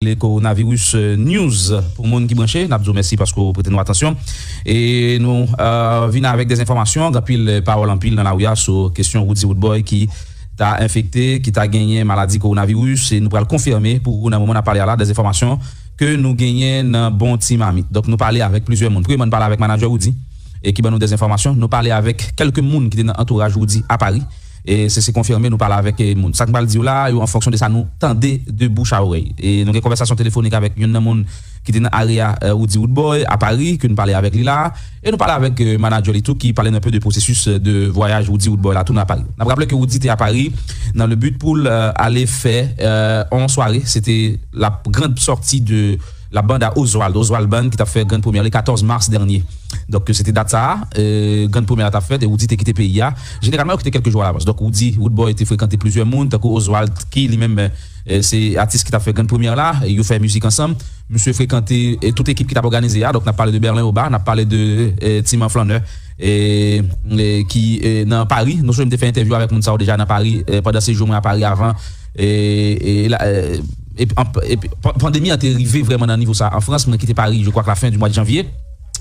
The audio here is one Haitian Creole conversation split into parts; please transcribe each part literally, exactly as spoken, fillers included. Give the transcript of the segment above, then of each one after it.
rele Coronavirus News. Pou moun ki branche, n ap di w mèsi paske w prete nou atansyon. E nou vin avèk de enfòmasyon, gen anpil pawòl anpil nan lari a sou kesyon Roody Roodboy ki ta enfekte, ki ta genyen maladi kowonaviris, e nou pral konfime pou ou nan moman n ap pale a la, de enfòmasyon ke nou genyen nan bon ti mamit. Donk, nou pale avèk plizyè moun. Premyèman, nou pale avèk manadjè Roody, e ki ban nou de enfòmasyon. Nou pale avèk kèlke moun ki te nan antouraj Roody a Pari. E se, se konfime, nou pale avèk, e, moun. Sa k m pral di w la, yo an fonksyon de sa nou tande de bouch a orèy. E nou gen konvèsasyon telefonik avèk youn nan moun ki te nan area, e, Roody Roodboy a Pari, ke nou pale avèk li la. E nou pale avèk, e, manadjè li tou, ki pale nou enpe de pwosesis, e, de vwayaj Roody Roodboy la, tounen a Pari. N ap raple ke Roody te a Pari nan le but pou l, e, ale fè, e, on sware. Se te la grande sortie de la bande à Oswald, Oswald Band, ki t ap fè grann premyè li katòz mas dènye. Donk, se te dat sa a, e, grann premyè la t ap fèt, e Roody te kite peyi a. Jeneralman, yo kite kèlke jou alavans. Donk, Roody Roodboy te frekante plizyè moun, tankou Oswald, ki li menm, e, se atis ki t ap fè grann premyè la, e yo fè mizik ansanm. Misye frekante, e, tout ekip ki t ap òganize a. Donk, n ap pale de Berlin Oba, n ap pale de, e, Timan Flannè, e, e, ki, e, nan Pari. Nou sonje m te fè entèvyou avèk moun sa yo deja nan Pari, e, pandan sejou mwen a Pari avan. E, e, la, e, epi, an- epi, pan- pandemi an te rive vrèman nan nivo sa an Frans. Mwen kite Pari, je crois que la fin du mois de janvier.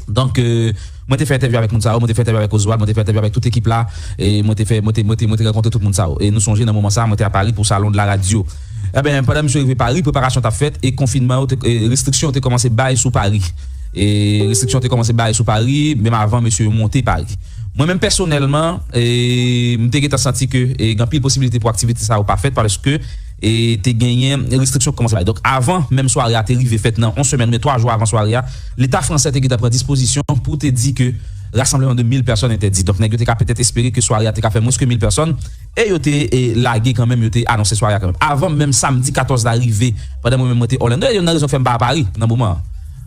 Donk, e, mwen te fè entèvyou avèk moun sa yo, mwen te fè entèvyou avèk Oswald, mwen te fè entèvyou avèk tout ekip la, e mwen te fè, mwen te, mwen te, mwen te rankontre tout moun sa yo. E nou sonje nan moman sa, mwen te a Pari pou salon de la radio. Ebyen, pandan misye rive Pari, preparasyon t ap fèt, e konfinman yo te, e restriksyon yo te kòmanse bay sou Pari. E restriksyon yo te kòmanse bay sou Pari, menm avan mesye yo monte Pari. Mwen menm pèsonèlman, e, m te gentan santi ke, e, gen anpil posibilite pou aktivite sa yo pa fèt, paske, e, te genyen restriksyon ki kòmanse bay. Donk, avan menm sware a te rive fèt, nan yon semèn oubyen twa jou avan sware a, Leta fransè te gentan pran dispozisyon pou te di ke rasanbleman de mil pèsòn entèdi. Donk, nèg yo te ka petèt espere ke sware a te ka fè mwens ke mil pèsòn, e yo te, e, lage kanmenm, yo te anonse sware a kanmenm. Avan menm samdi katòz la rive, pandan mwen menm mwen te Orlando, e youn nan rezon k fè m pa a Pari nan moman an.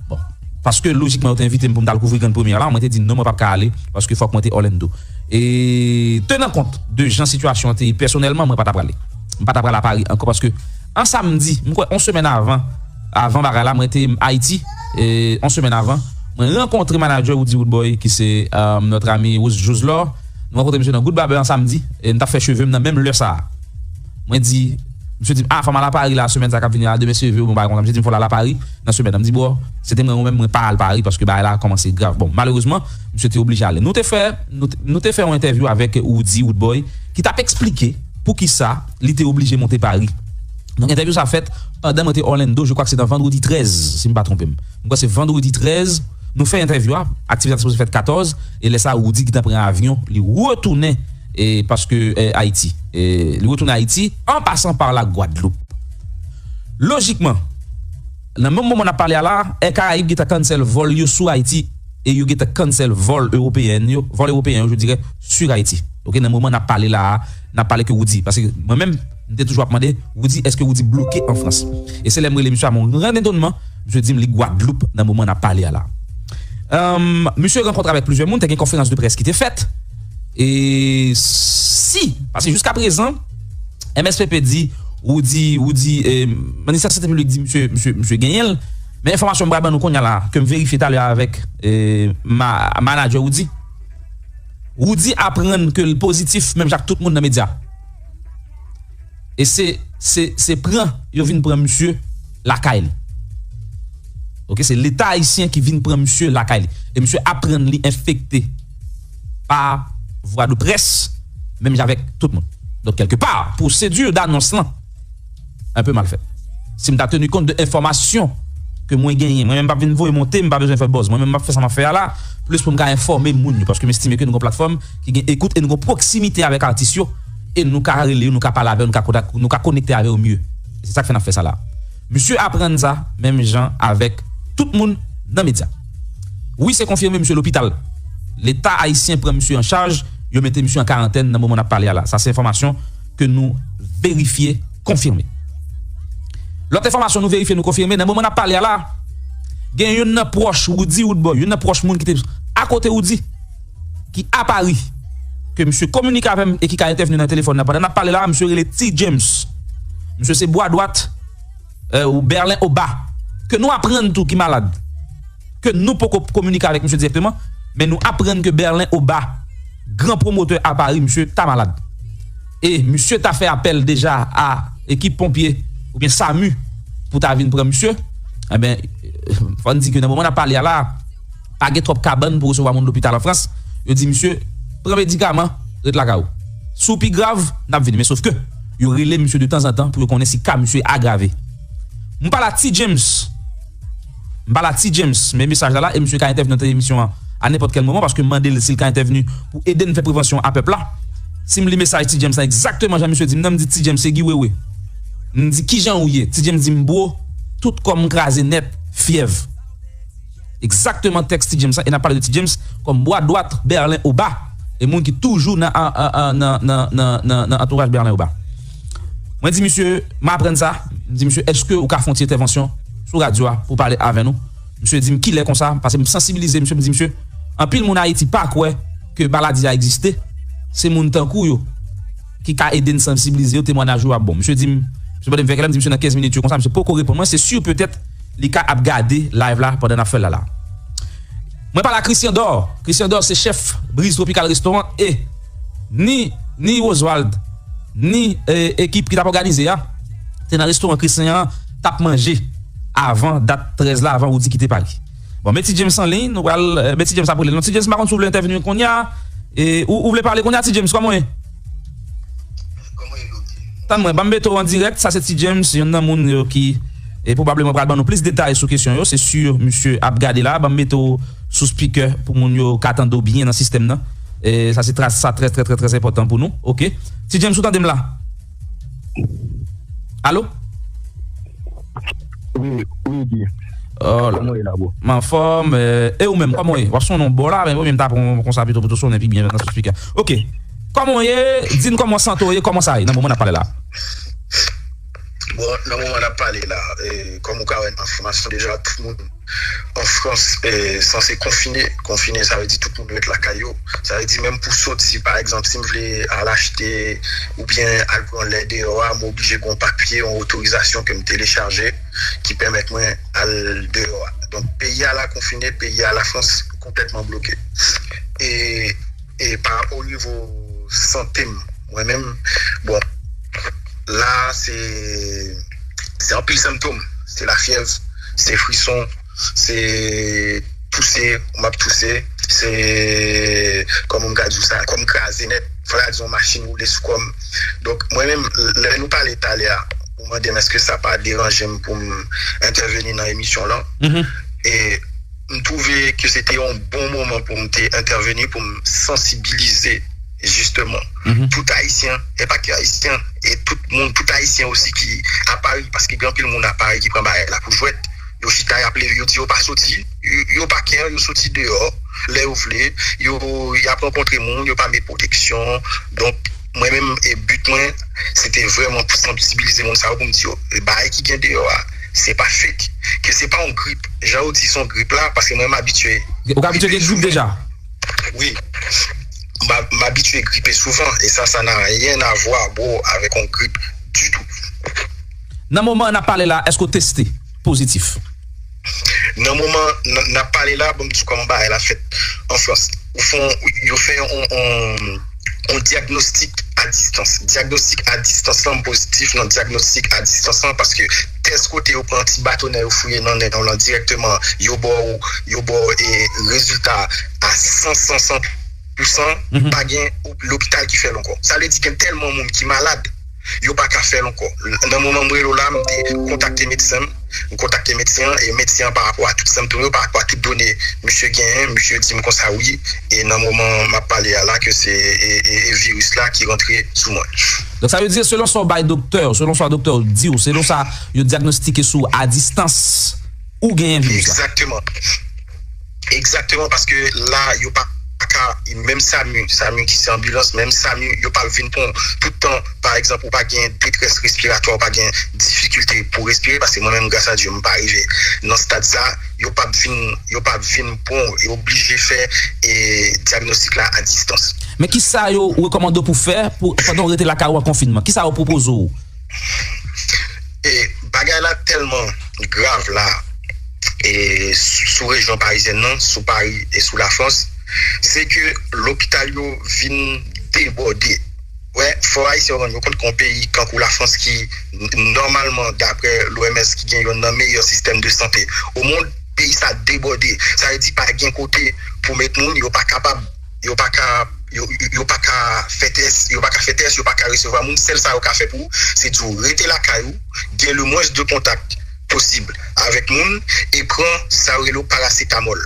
Bon, paske lojikman, yo te envite m pou m t al kouvri grann premyè la, mwen te di non, mwen p ap ka ale, paske fòk mwen te Orlando. E tenan kont de jan sitiyasyon an te ye, pèsonèlman, mwen pa t ap prale. M pa t ap prale a Pari ankò, paske an samdi, m kwè, yon semèn avan, avan bagay la, mwen te Ayiti, e yon semèn avan, mwen rankontre manadjè Roody Roodboy, ki se, e, notre ami Rose Joslor. Nou rankontre misye nan Good Barber an samdi, e n t ap fè cheve m nan menm lè sa a. Mwen di, misye di m, "Ah, fò m al a Pari la, semèn sa k ap vini la, demen se vre, bon, bagay konsa." Misye di m, "Fò w al a Pari nan semèn nan." M di, "Bon, se te mwen, mwen menm, mwen pa al Pari, paske bagay la kòmanse grav." Bon, malerezman, misye te oblije ale. Nou te fè, nou te, nou te fè yon entèvyou avèk Roody Roodboy, ki t ap eksplike poukisa li te oblije monte Pari. Donk, entèvyou sa fèt pandan mwen te Orlando, je crois que se nan vandredi trèz, si m pa twonpe m. M kwè se vandredi trèz, nou fè entèvyou a, aktivite a te sipoze fèt katòz, e lè sa a, Roody gentan pran avyon, li retounen, e paske, e, Ayiti. E li retounen Ayiti, an pasan pa la Gwadloup. Lojikman, nan menm moman n ap pale a la, Air Caraïbes gentan cancel vòl yo sou Ayiti, e yo gentan cancel vòl ewopeyen yo, vòl ewopeyen yo, je dirais, sur Haïti. Ok, nan moman n ap pale la a, n ap pale ke Roody. Paske mwen menm, m te toujou ap mande Roody, èske Roody bloke an Frans? E se lè m rele misye a, mon gran etonman, misye di m li Gwadloup nan moman n ap pale a la. Em, misye rankontre avèk plizyè moun, te gen konferans de près ki te fèt. E si, paske jiska prezan, M S P P di, Roody, Roody, e, Ministè Sante Piblik di misye, misye, misye genyen l. Men enfòmasyon m pral ban nou kounye a la, ke m verifye talè avèk, e, ma, manadjè Roody. Roody aprann ke l pozitif, menm jan ak tout moun nan medya. E se, se, se pran yo vin pran misye lakay li. Ok, se Leta ayisyen ki vin pran misye lakay li. E misye aprann li enfekte pa vwa de près, menm jan avèk tout moun. Donk, kèlke pa, pwosedi danons lan enpe mal fèt. Si m ta teni kont de enfòmasyon ke mwen genyen, mwen menm m p ap vin voye monte, m pa bezwen fè buzz. Mwen menm m ap fè sa m ap fè a la, plis pou m ka enfòme moun yo, paske m estime ke nou gon platfòm ki gen ekout e nou gon pwoksimite avèk atis yo, e nou ka rele yo, nou ka pale avè yo, nou ka kontak-, nou ka konekte avè yo mye. E se sa k fè n ap fè sa la. Misye aprann sa, menm jan avèk tout moun nan medya. Wi, se konfime, misye lopital. Leta ayisyen pran misye an chaj, yo mete misye an karantèn nan moman n ap pale a la. Sa se enfòmasyon ke nou verifye, konfime. Lòt enfòmasyon nou verifye, nou konfime, nan moman n ap pale a la, gen youn nan pwòch Roody Roodboy, youn nan pwòch moun ki te akote Roody, ki a Pari, ke misye kominike avè m e ki ka entèvni nan telefòn nan. Pandan n ap pale la, misye rele T James. Misye se bwa dwat, e, ou Berlin Oba, ke nou aprann tou ki malad. Ke nou poko kominike avèk misye dirèkteman, men nou aprann ke Berlin Oba, gran pwomotè a Pari, misye ta malad. E misye ta fè apèl deja a ekip ponpye, oubyen SAMU, pou ta vin pran misye, enben, fò n di ke nan moman n ap pale a la, pa gen twòp kabann pou resevwa moun lopital an Frans. Yo di misye, pran medikaman, ret lakay ou. Si w pi grav, n ap vini. Men sof ke, yo rele misye de tanzantan pou yo konnen si ka misye agrave. M pale a T James. M pale a T James, men mesaj la la, e misye ka entèvni nan emisyon an a nenpòt kèl moman, paske m mande l si l ka entèvni pou ede n fè prevansyon a pèp la. Si m li mesaj T James la egzakteman jan misye di m nan, m di T James se Guy Wewe. M di kijan ou ye? T James di m bro, tout kò m kraze nèt, fyèv. Egzakteman tèks T James la, e n ap pale de T James kòm bwa dwat Bèlen Oba, e moun ki toujou nan, nan, nan, nan, nan, nan antouraj Bèlen Oba. Mwen di misye, m aprann sa, m di misye, èske ou ka fè yon ti entèvansyon sou radyo a pou pale avè nou? Misye di m kilè konsa, paske m sansibilize misye, m di misye, anpil moun Ayiti pa kwè ke maladi a egziste, se moun tankou w yo ki ka ede n sansibilize yo, temwayaj yo ap bon. Misye di m, misye mande m fè kilè, m di misye nan kenz minit yo konsa, misye poko reponn mwen, se si petèt li ka ap gade live la pandan n ap fè l la la. Mwen pale a Christian Dor. Christian Dor se chèf Brise Tropicale Restaurant e ni, ni Oswald, ni, eh, ekip ki t ap òganize a, te nan restoran Christian an, t ap manje avan dat trèz la, avan Roody kite Paris. Bon, men T James an liy, nou pral, eh, men T James ap rele nou. T James, m pa konn si w vle entèvni kounye a. E, ou, ou vle pale kounye a, T James, kòman w ye? Tann mwen, ban m mete w an dirèk. Sa se T James, youn nan moun yo ki, e, pwobableman pral ban nou plis detay sou kesyon yo. Se si misye ap gade la. Ban m mete w sou speaker pou moun yo ka tande w byen nan sistèm nan. E, sa se tra-, sa trè, trè, trè, trè enpòtan pou nou. Oke. T James, ou tande m la? Alo? Wi, wi, Guy. Oh, kòman w ye la, bro? M anfòm. Eh, e ou menm, kòman w ye? W ap sonnen yon bò la, men ou menm ta pran konsa pito pou tou sonnen pi byen nan sou speaker. Oke. Kòman w ye? Di n kòman w santi w ye, kòman sa ye nan moman n ap pale la? Bon, nan moman n ap pale la, eh, kòm ou ka wè nan enfòmasyon deja, tout moun an Frans, eh, sanse konfine. Konfine, sa vle di tout moun ret lakay yo. Sa vle di menm pou soti, pa egzanp, si m vle al achte oubyen al pran lè deyò a, m oblije gen yon papye, yon otorizasyon ke m telechaje ki pèmèt mwen al deyò a. Donk, peyi a la konfine, peyi a la Frans konplètman bloke. E, e pa rapò o nivo sante m, mwen menm, bon, la, se, se anpil sentòm. Se lafyèv, se frison, se touse, m ap touse, se, kòman m ka di w sa, kò m kraze nèt, fò ta di yon machin woule sou kò m. Donk, mwen menm, lè nou pale talè a, ou mande m èske sa pa deranje m pou m entèveni nan emisyon lan. E m twouve ke se te yon bon moman pou m te entèveni, pou m sansibilize, jisteman, tout Ayisyen, e pa ke Ayisyen, e tout moun, tout Ayisyen osi ki a Pari, paske gen anpil moun a Pari ki pran bagay la pou jwèt. Yo chita, y ap leve, yo di yo pa soti, yo, yo pa care, yo soti deyò lè yo vle, yo, y ap rankontre moun, yo pa met pwoteksyon. Donk, mwen menm, e but mwen, se te vrèman pou sansibilize moun sa yo, pou m di yo, e bagay ki gen deyò a, se pa fake, ke se pa yon grip. Jan yo di se yon grip la, paske mwen m abitye Ou ka abitye gen grip deja? Wi. M a-, m abitye gripe souvan, e sa, ça n'a rien à voir, bro, avec yon grip ditou. Nan moman n ap pale la, èske w teste pozitif? Nan moman n, n ap pale la, ban m di w kòman bagay la fèt an Frans. Ou fè yon, yo fè yon, yon, yon dyagnostik a distans. Dyagnostik a distans lan, m pozitif nan dyagnostik a distans lan, paske tès kote yo pran ti batonè yo fouye nan nen w lan dirèkteman, yo ba w, yo ba w, e, rezilta a san, san, san pou san, pa gen lopital ki fè l ankò. Sa vle di gen tèlman moun ki malad, yo pa ka fè l ankò. Nan moman m rele w la, m te kontakte medsen m, m kontakte medsen an, e medsen an pa rapò a tout sentòm yo, pa rapò a tout done misye genyen, misye di m konsa wi, e nan moman m ap pale a la ke se, e, e, e viris la ki rantre sou mwen. Donk sa vle di selon sa w bay doktè, selon sa doktè w di w, selon sa yo dyagnostike sou w a distans, ou genyen viris la. Egzakteman. Egzakteman, paske la, yo pa ka, menm SAMU, SAMU ki se anbilans, menm SAMU, yo pa vin pran w. Tout tan, pa egzanp, ou pa gen detrès respiratwa, ou pa gen difikilte pou respire, paske mwen menm, gras a Dye, m pa rive nan stad sa, yo p ap vin, yo p ap vin pran w, yo oblije fè, e, dyagnostik la a distans. Men ki sa yo rekòmande w pou fè pou, pandan w rete lakay ou an konfinman? Ki sa yo pwopoze w? E bagay la tèlman grav la, e sou, sou rejyon parizyèn nan, sou Pari e sou Lafrans, se ke lopital yo vin debòde. Wè, fò Ayisyen yo rann yo kont ke yon peyi kankou Lafrans ki, n- nòmalman, daprè l'O M S, ki gen youn nan meyè sistèm de sante o mond, peyi sa debòde. Sa vle di pa gen kote pou met moun, yo pa kapab, yo pa ka, yo, yo, yo pa ka fè tès, yo pa ka fè tès, yo pa ka resevwa moun. Sèl sa yo ka fè pou ou, se di w rete lakay ou, gen le mwens de kontak posib avèk moun e pran sa yo rele parasetamòl,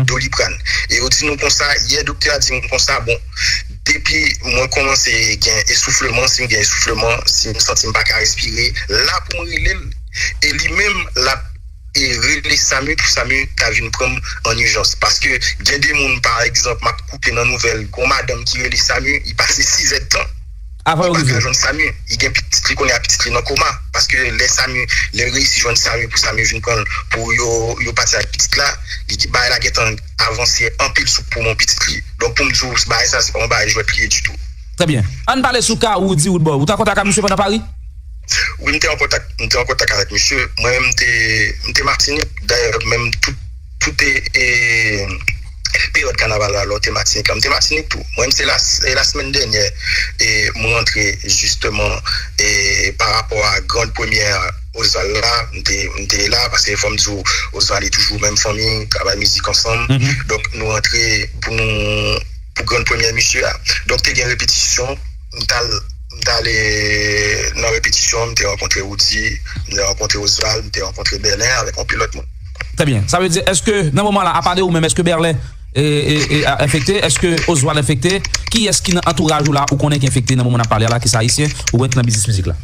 doliprane. E yo di nou konsa, yè doktè a di m konsa, bon, depi mwen kòmanse gen esoufleman, si m gen esoufleman, si m santi m pa ka respire, la pou m rele l. E li menm, l ap e rele Sami pou Sami ta vin pran m an ijans. Paske gen de moun, pa egzanp, m ap koute nan nouvèl, gon madanm ki rele Sami, li pase sis èdtan. Avan yo rive. Li pa ka jwenn Sami. Li gen pitit li kounye a, pitit li nan koma. Paske lè Sami, lè l reyisi jwenn Sami pou Sami vin pran l, pou yo, yo pati ak pitit la, li, bagay la gentan avanse anpil sou poumon pitit li. Donk, pou m di w, bagay sa, se pa yon bagay jwèt li ye ditou. Trè byen. Ann pale sou ka Roody Roodboy. Ou t an kontak ak misye pandan Paris? Wi, m te an kontak, m te an kontak avèk misye. Mwen, m te, m te Matinik. Dayè, menm tout, tout e, e, peryòd kanaval la, lè w te Matinik la, m te Matinik tou. Mwen, m se la, e lasemèn dènyè, e, m rantre, jisteman, e, pa rapò a gran premyè Oswald la, m te, m te la, paske fò m di w, Oswald e toujou menm fanmi, travay mizik ansanm. Donk, nou rantre pou nou, pou gran premyè misye a. Donk, te gen repetisyon, m t al, m t ale nan repetisyon, m te rankontre Roody, m te rankontre Oswald, m te rankontre Bèlen avèk anpil lòt moun. Trè byen. Sa vle di, èske nan moman la, apa de ou menm, èske Bèlen e, e, e, a enfekte? Èske Oswald enfekte? Kiyès ki nan antouraj ou la ou konnen ki enfekte nan moman n ap pale a la, ki se ayisyen, ou wè ki nan biznis mizik la?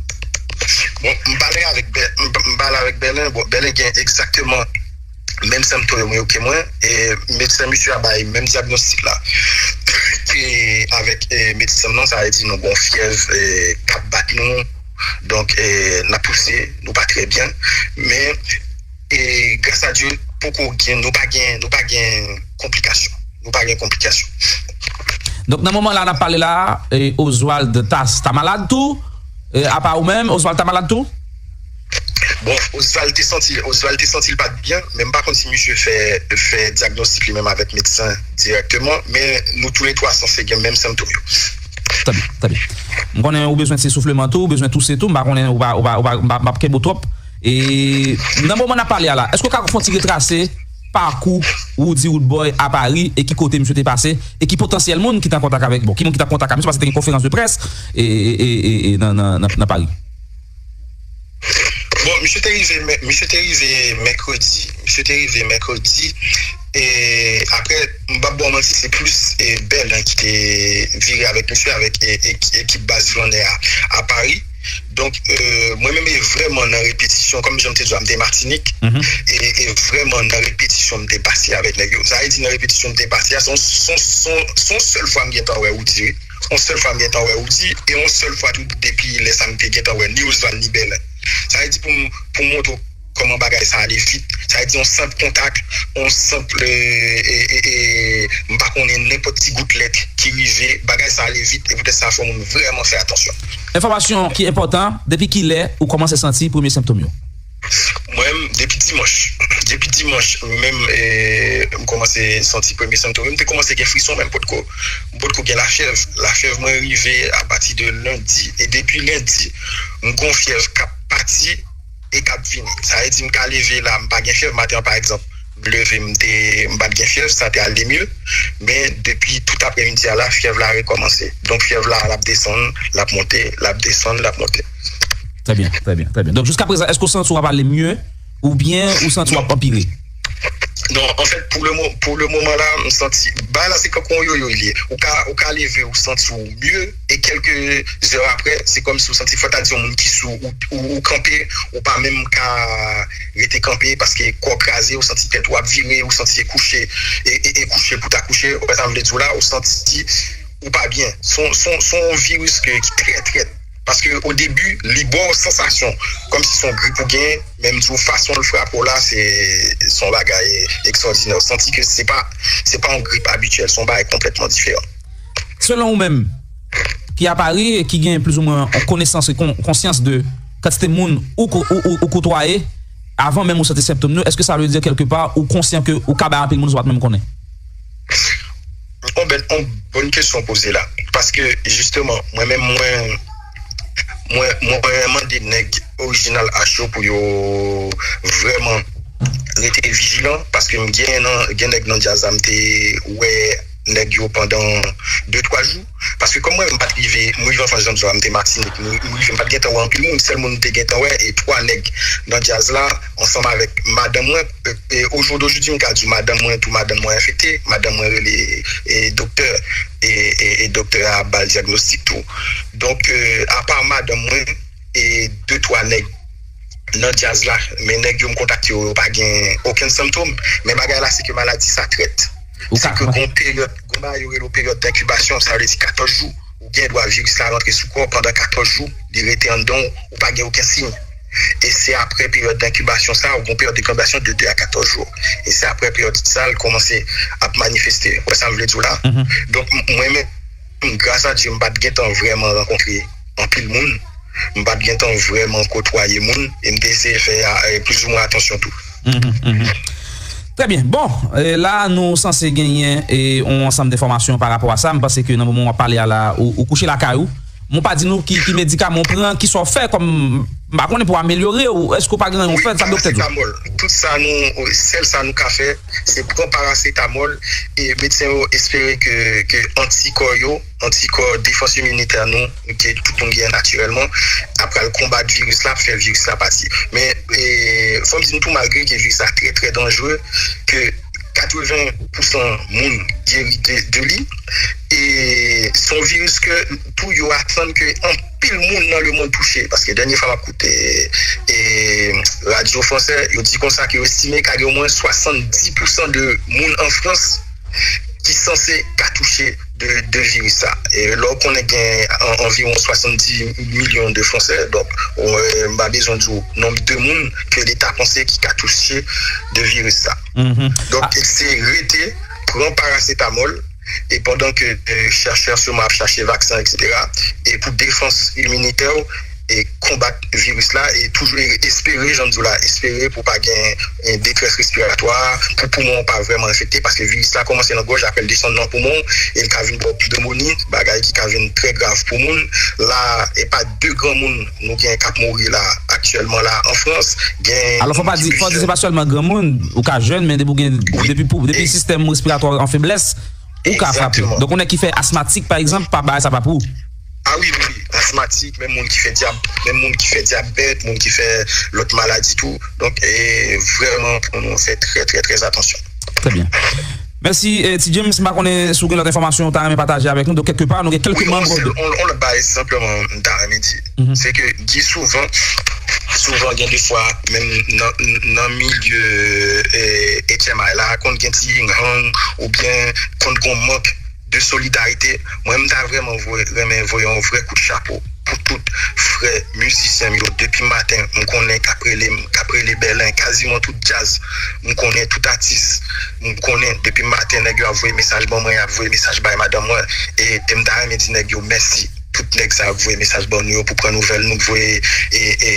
Bon, m pale avèk Bè- m m pale avèk Bèlen. Bon, Bèlen gen egzakteman menm sentòm yo ke mwen, e medsen misye a bay menm dyagnostik la ke avèk e, medsen nan, sa vle di nou gon fyèv e, k ap bat nou. Donk, e, n ap touse, nou pa trè byen. Men, e, gras a Dye, poko gen, nou pa gen, nou pa gen konplikasyon. Nou pa gen konplikasyon. Donk, nan moman la n ap pale la, e, Oswald ta, ta malad tou? E, apa ou menm, Oswald ta malad tou? Bon, Oswald te santi, Oswald te santi l pa t byen, men m pa konn si misye fè, fè dyagnostik li menm avèk medsen dirèkteman, men nou toulètwa sanse gen menm sentòm yo. Trè byen, trè byen. M konnen ou bezwen ti soufleman tou, ou bezwen touse tou, m pa konnen, ou pa, ou pa, ou pa, m pa, m p ap kenbe w twòp. E nan moman n ap pale a la, èske w ka fè yon ti retrase pakou Roody Roodboy a Paris e ki kote misye te pase e ki potansyèl moun ki t an kontak avèk, bon, ki moun ki t an kontak avèk misye, paske te gen konferans de près e, e, e, e, e nan, nan, nan, nan Paris? Bon, misye te rive, mè- misye te rive mèkredi. Misye te rive mèkredi. E apre, m p ap ba w manti, se plis e, Bèlen ki te vire avèk misye, avèk e, e, ekip Baz Flannè a, a Paris. Donk, e, mwen menm, e vrèman nan repetisyon, kòm jan m te di w a, m te Matinik, e, e vrèman nan repetisyon m te pase avèk nèg yo. Sa vle di, nan repetisyon m te pase a, se yon, se yon, se yon, se yon sèl fwa m gentan wè Roody, wi. Yon sèl fwa m gentan wè Roody, e yon sèl fwa tou depi lè sa m te gentan wè ni Oswald ni Bèlen. Sa vle di pou m, pou m montre w kòman bagay sa ale vit. Sa vle di yon senp kontak, yon senp, e, e, e, e, m pa konnen nenpòt ti gout lèt ki rive, bagay sa ale vit, e poutèt sa fò moun vrèman fè atansyon. Enfòmasyon ki enpòtan, depi kilè ou kòmanse santi premye sentòm yo? Mwen menm, depi dimanch. Depi dimanch, menm, e, m kòmanse santi premye sentòm yo. M te kòmanse gen frison, men m potko, m potko gen lafyèv. Lafyèv mwen rive apati de lendi. E depi lendi, m gon fyèv k ap pati e k ap vini. Sa vle di, m ka leve la, m pa gen fyèv. Maten an, pa egzanp, m leve, m te, m pa t gen fyèv, sa te ale mye. Men depi tout aprèmidi a la, fyèv la rekòmanse. Donk, fyèv la, l ap desann, l ap monte, l ap desann, l ap monte. Trè byen, trè byen, trè byen. Donk, jiska prezan, èske w santi w ap ale mye oubyen ou santi w ap anpire? Non, anfèt, pou le mo- pou le moman la, m santi bagay la se kankou yon yoyo li ye. Ou ka, ou ka leve, ou santi w mye, e kèlke zè aprè, se kòmsi ou santi, fò ta di yon moun ki sou, ou, ou, ou kanpe, ou pa menm ka rete kanpe, paske kò w kraze, ou santi tèt ou ap vire, ou santi e kouche, e, e, e kouche pou ta kouche, ou wè sa m vle di w la, ou santi ou pa byen. Se yon, se yon, se yon viris ke, ki trè, trè, paske o debi, li ba w sansasyon kòmsi se yon grip ou genyen, men m di w, fason l frape w la, se, se yon bagay ekstwòdinè. Ou santi ke se pa, se pa yon grip abityèl, se yon bagay konplètman diferan. Selon ou menm, ki a Paris e ki gen plizoumwen yon konesans e kon- konsyans de kantite moun ou, ko- ou, ou, ou kotwaye, avan menm ou santi sentòm yo, èske sa vle di kèlkepa ou konsyan ke ou ka bay anpil moun sa w pa t menm konnen? Bon, ben, yon bon kesyon poze la. Paske, jisteman, mwen menm, mwen, mwen, mwen mande nèg Original H yo pou yo vrèman rete vijilan, paske m gen nan, gen nèg nan djaz la, m te wè nèg yo pandan de twa jou. Paske kòm mwen, m pa t rive, m rive an Frans, jan m di w la, m te Matinik, m, m rive, m pa t gentan wè anpil moun, sèl moun m te gentan wè, e twa nèg nan djaz la, ansanm avèk madanm mwen, e, e, o jou dojodi, m ka di w madanm mwen tou, madanm mwen enfekte, madanm mwen rele, e, doktè, e, e, e doktè a ba l dyagnostik tou. Donk, e, apa madanm mwen, e de twa nèg nan djaz la, men nèg yo m kontakte yo, yo pa gen okenn sentòm. Men bagay la, se ke maladi sa trèt. Se ke gon peryòd, gon bagay yo rele peryòd denkibasyon, sa vle di katòz jou. Ou gen dwa viris la rantre sou kò w pandan katòz jou, li rete anndan w, ou pa gen okenn siy. E se apre peryòd denkibasyon sa, ou gon peryòd denkibasyon de de a katòz jou. E se apre peryòd sa, l kòmanse ap manifeste. Ou wè sa m vle di w la? Donk, m- mwen menm, gras a Dye, m pa t gentan vrèman rankontre anpil moun. M pa t gentan vrèman kotwaye moun. E m te eseye fè a- e, plizoumwen atansyon tou. Mhm, mhm. Trè byen. Bon, e, la, nou sanse genyen e, yon ansanm enfòmasyon pa rapò a sa. M panse ke nan moman w ap pale a la, ou, ou kouche lakay ou. Mwen pa di nou ki, ki medikaman w pran, ki sa w fè kòm, m pa konnen, pou amelyore w. Èske w pa gen yon fè, sa doktè di w? Parasetamòl. Tout sa nou, sèl sa nou ka fè, se pran parasetamòl. E medsen yo espere ke, ke antikò yo, antikò, defans iminitè nou, ke tout moun gen natirèlman, ap pral konbat viris la, ap fè viris la pati. Men, e, fò m di nou tou, malgre ke viris la trè, trè danjere, ke katreven pousan moun geri de, de li, e se yon viris ke tou yo aprann ke anpil moun nan lemonn touche, paske dènye fwa m ap koute, e, radyo fransè, yo di konsa ke yo estime ka gen omwen swasanndis pousan de moun an Frans ki sanse ka touche de, de viris sa. E lè w konnen gen an- anviwon swasanndis milyon de Fransè, donk, w- m pa bezwen di w nonb de moun ke leta panse ki ka touche de viris sa. Donk, se rete pran parasetamòl, e pandan ke, e, chèchè sèlman ap chache vaksen, etsetera, e pou defans iminitè w, e konbat viris la, e toujou e espere, jan m di w la, espere pou pa gen, e, detrès respiratwa, pou poumon w pa vrèman enfekte, paske viris la kòmanse nan gòj, apre l desann nan poumon, e l ka vin ba w pnewmoni, bagay ki ka vin trè grav pou moun. La, e pa de granmoun nou gen k ap mouri la, aktyèlman la, an Frans, gen... Alò, fò pa di, fò di se pa sèlman granmoun, ou ka jèn, men depi w gen, depi pou, depi sistèm respiratwa w an feblès, ou ka frape. Donk, yon nèg ki fè asmatik, pa egzanp, pa bagay sa pa pou ou. A wi, wi, wi. Asmatik, menm moun ki fè dyab, menm moun ki fè dyabèt, moun ki fè lòt maladi tou. Donk, e, vrèman, pou nou fè trè, trè, trè atansyon. Trè byen. Mèsi, e, Ti James. M pa konnen si w gen lòt enfòmasyon ou ta renmen pataje avèk nou. Donk, kèlke pa, nou gen kèlke manm de... Yon, yon lòt bagay, senpleman, m ta renmen di, se ke gen souvan, souvan gen de fwa, menm nan, nan milye, e, H M I la, konn gen ti yin yang oubyen konn gen mank de solidarite. Mwen, m ta vrèman voye, renmen voye yon vrè kout chapo pou tout frè mizisyen m yo. Depi maten, m konnen k ap rele m, k ap rele Bèlen, kaziman tout djaz. M konnen tout atis. M konnen depi maten, nèg yo ap voye mesaj ban mwen, y ap voye mesaj bay madanm mwen. E, e m ta renmen di nèg yo mèsi. Tout nèg sa yo k voye mesaj ban nou yo pou pran nouvèl nou, k voye, e, e,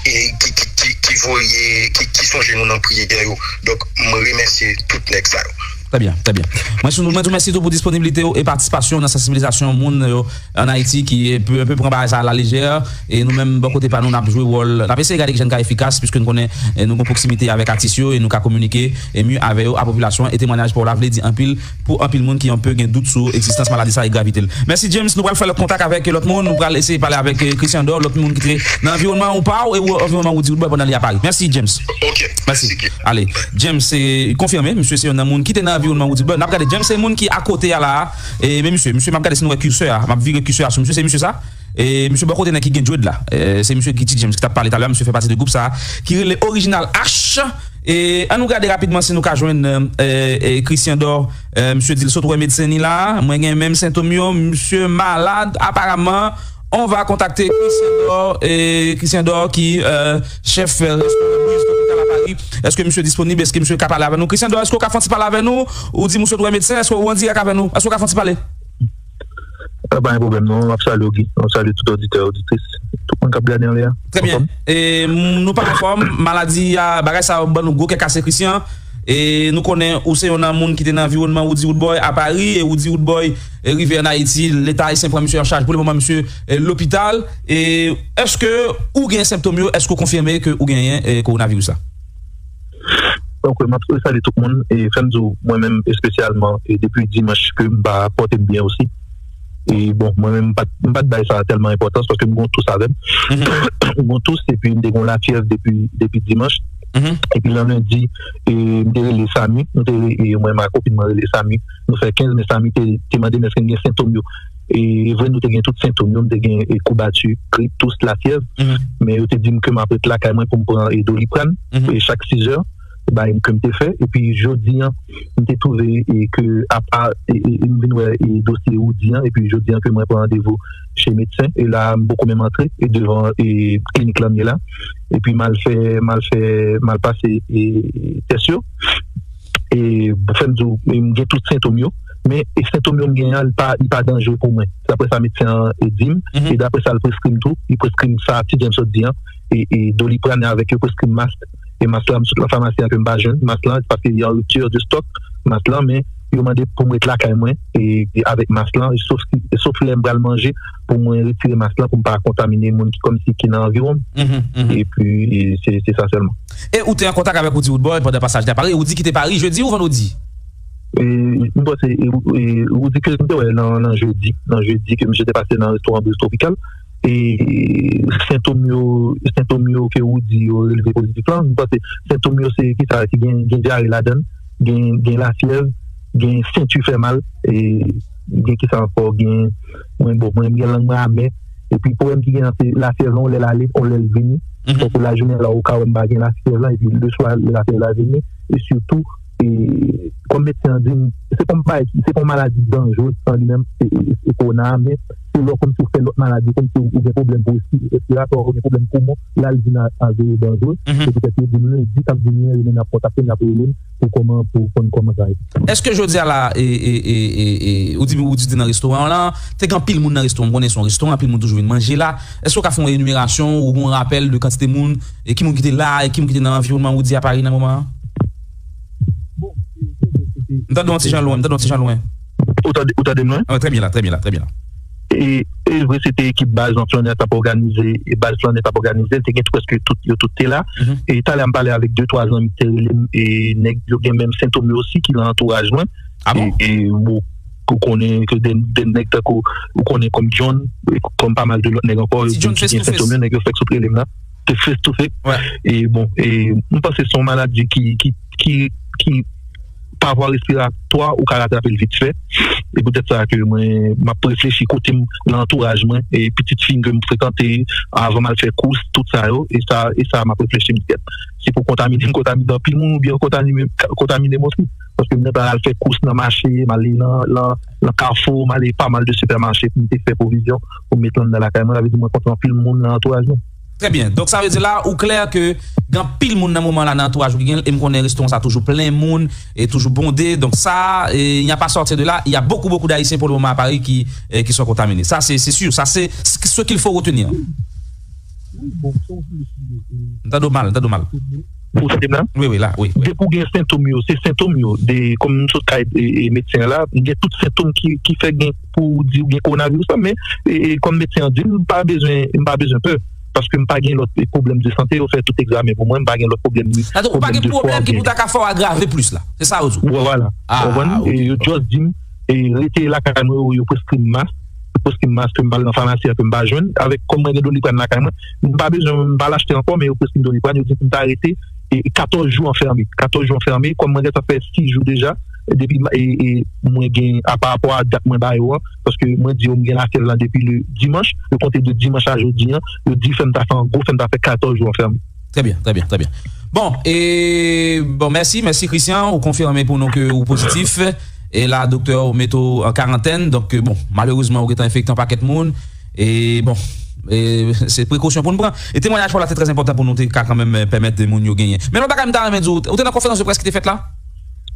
e ki, ki, ki, ki voye, ki, ki sonje nou nan priyè yo. Donk, m remèsye tout nèg sa yo. Trè byen, trè byen. Mwen, sou, mwen tou mèsi tou pou disponiblite w e patisipasyon w nan sansibilizasyon moun yo ann Ayiti ki, e, pe, pe pran bagay sa a la lejè. E nou menm, bò kote pa nou, n ap jwe wòl, n ap eseye gade kijan n ka efikas, piske n konnen, e, nou gen pwoksimite avèk atis yo e nou ka kominike, e, mye avè yo, a popilasyon an. E temwayaj pa w la vle di anpil pou anpil moun ki anpe gen dout sou egzistans maladi sa e gravite l. Mèsi, James. Nou pral fè lòt kontak avèk lòt moun. Nou pral eseye pale avèk, e, Christian Dor, lòt moun ki te nan anviwònman ou pa w, e ou anviwònman Woody Woodboy pandan li a Paris. Mèsi, James. Ok, mèsi. Ale, James, se konfime, misye se youn nan moun ki te nan anviwònman Woody Woodboy. N ap gade, James se moun ki akote a la a. E, men misye, misye, m ap gade si nou wè kisè a. M ap vire kisè a sou misye, se misye sa. E misye bò kote nèg ki gen dread la. E, se misye Guy T James ki t ap pale talè a, misye fè pati de gwoup sa a, ki rele Original H. E ann nou gade rapidman si nou ka jwenn, e, e, Christian Dor. E, misye di l sot wè medsen li la. Mwen gen menm sentòm yo. Misye malad, aparaman. On va kontakte Christian Dor, e, Christian Dor ki, e, chèf restoran Breeze Tropical a Paris. Èske misye disponib? Èske misye ka pale avè nou? Christian Dor, èske w ka fè yon ti pale avè nou? Ou di m ou sot wè medsen, èske w an dirèk avè nou? Èske w ka fè yon ti pale? Pa gen pwoblèm non, m ap salye w, Guy. M ap salye tout oditè, oditris, tout moun k ap gade anlè a. Trè byen. E, m, nou pa anfòm, maladi a, bagay sa yo ban nou gwo kè kase, Christian. E nou konnen ou se yon nan moun ki te nan anviwònman Roody Roodboy a Pari, e Roody Roodboy e rive ann Ayiti, Leta ayisyen pran misye an chaj. Pou le moman, misye e lopital. E èske ou gen sentòm yo? Èske ou konfime ke ou genyen e kowonaviris la? Ok, m ap salye tout moun. E fè m di w, mwen menm espesyalman, e depi dimanch ke m pa pòte m byen osi. E bon, mwen menm, m pa t bay sa tèlman enpòtans paske m gen yon tous avè m. M gen yon tous, epi m te gen yon lafyèv depi, depi dimanch. Epi lan lendi, e m te rele Samy, nou te rele, e mwen, ma kopin mwen rele Samy. Nou fè kenz, men Samy te, te mande m èske m gen sentòm yo. E vre, nou te gen tout sentòm yo, m te gen e koubati, grip, tous, lafyèv. Men yo te di m ke m ap ret lakay mwen pou m pran e Doliprane e chak sizè. Bagay ke m te fè. Epi jodi an, m te twouve e ke apa e, e, e m vin wè e dosye Roody an, epi jodi an ke mwen pran randevou chez medsen, e la m poko menm antre e devan e klinik lan m ye la. Epi m al fè, m al fè, m al pase e tès yo. E fè m di w, e m gen tout sentòm yo, men e sentòm yo m genyen an, li pa, li pa danjere pou mwen. Daprè sa medsen an e di m, e daprè sa l preskri m tou, li preskri m sa Ti James sot di an, e, e Doliprane avèk yo preskri m mask. E mask lan, m sot nan famasi an ke m pa jwenn mask lan, paske y a rupture de stock mask lan, men yo mande pou m ret lakay mwen e, e avèk mask lan, e sof, e sof lè m pral manje pou mwen retire mask lan pou m pa kontamine moun ki kòmsi ki nan anviwon m. Epi e se, se sa sèlman. E ou te an kontak avèk Roody Roodboy pandan pasaj li a Pari? Ou di kite Pari jedi ou vandredi? E m panse e, e Roody ke m te wè nan, nan jedi, nan jedi ke misye te pase nan restoran Breeze Tropical. E sentòm yo, sentòm yo ke Roody yo releve pozitif lan, m panse sentòm yo se kisa ki gen, gen dyare ladan l, gen, gen lafyèv, gen senti fè mal, e gen kisa ankò, gen, mwen bon, mwen gen lang mwen amè, epi pwoblèm ki gen an se lafyèv lan, yon lè l ale, yon lè l vini. Donk lajounen la ou ka wè m pa gen lafyèv lan, epi leswa lafyèv la vini, e sitou e kòm medsen an di m, se pa yon bagay, se pa yon maladi danjere an li menm, e, e, e kowona a, men se lè w kòmsi w fè lòt maladi, kòmsi w gen pwoblèm pou resi-, respiratwa, w gen pwoblèm poumon, la l vin a, a vire danjere. Se poutèt yo di m lendi k ap vini an, yo menm ap kontakte m, y ap rele m pou kòman, pou konn kòman sa ye. Èske jodi a la, e, e, e, e, e, ou di, ou di w te nan restoran an la, te gen anpil moun nan restoran, m konnen se yon restoran, anpil moun toujou vin manje la. Èske w ka fè yon enimerasyon ou yon rapèl de kantite moun, e ki moun ki te la, e ki moun ki te nan anviwònman Roody a Pari nan moman an? M tande w yon ti jan lwen, m tande w yon ti jan lwen. Ou tande, ou tande m lwen? Wi, trè byen la, trè byen la, trè byen la. E, e vre, se te ekip baz lan Flannè t ap òganize, e baz Flannè t ap òganize, te gen prèske tout, yo tout te la. E talè a m pale avèk de, twa zanmi ki te rele m, e nèg yo gen menm sentòm yo osi ki nan antouraj mwen. E, e bon, ou konnen ke de, de nèg tankou, ou konnen kòm John, e kòm pa mal de lòt nèg ankò, yo di m ki gen sentòm yo, nèg yo fèk sot rele m la. Te face to face. E bon, e m panse se yon maladi ki, ki, ki, ki pa vwa respiratwa, ou ka ratrape l vit fè. E poutèt sa ke mwen, m ap reflechi kote m, nan antouraj mwen, e pitit fi m ke m frekante avan m al fè kous, tout sa yo, e sa, e sa m ap reflechi m di gèt. Se pou kontamine m, kontamine anpil moun, oubyen kontamine, kontamine m osi. Paske m gentan al fè kous nan mache, m ale nan, nan, nan kafou, m ale pa mal de sipèmache pou m te fè pwovizyon, pou m met lan nan lakay mwen, sa vle di mwen kontre anpil moun nan antouraj mwen. Trè byen. Donk, sa vle di la, ou klè ke gen anpil moun nan moman la nan antouraj ou ki gen l, e m konnen restoran sa toujou plen moun, e toujou bonde. Donk, sa, e, il n'y a pas sortir de là, il y a beaucoup, beaucoup d'Haïtiens pour le moment à Paris qui, e, qui sont contaminés. Ça, c'est, c'est sûr. Ça, c'est ce qu'il faut retenir. M tande w mal, m tande w mal. Ou tande m la? Wi, wi, la, wi, wi. Depi w gen sentòm yo, se sentòm yo. De, kòm m sot kay e, e, medsen an la, m gen tout sentòm ki, ki fè gen pou di w gen kowonaviris la, men e, e, kòm medsen an di m, m pa bezwen, m pa bezwen pè. Paske m pa gen lòt pwoblèm de sante, yo fè tout egzamen pou mwen, m pa gen lòt pwoblèm. Sa tou, ou pa gen pwoblèm ki pou ta ka fè w agrave plis la. Se sa yo di w. Vwala. Ou konprann? E yo just di m, e rete lakay mwen, yo, yo preskri m mask, yo preskri m mask, ke m pa al nan famasi a, ke m pa jwenn. Avèk kòm mwen gen Doliprane lakay mwen, m pa bezwen, m pa al achte ankò, men yo preskri m Doliprane, yo di m pou m ta rete e katòz jou anfème. Katòz jou anfème, kòm mwen gentan fè sis jou deja, depi e, e, mwen gen, a pa rapò a dat mwen ba yo an, paske mwen di yo m gen lafyèv lan depi le dimanch, yo konte de dimanch a jodi an, yo di fè m ta fè an gwo, fè m ta fè katòz jou anfème. Trè byen, trè byen, trè byen. Bon, e, bon, mèsi, mèsi Christian, ou konfime pou nou ke ou pozitif. E la, doktè ou mete w an karantèn, donk, bon, malerezman, ou gentan enfekte yon pakèt moun. E, bon, e, se prekosyon pou n pran. E temwayaj pa w la te trè enpòtan pou nou te ka kanmenm, e, pèmèt de moun yo genyen. Men lòt bagay m ta renmen di w, ou te nan konferans de près ki te fèt la?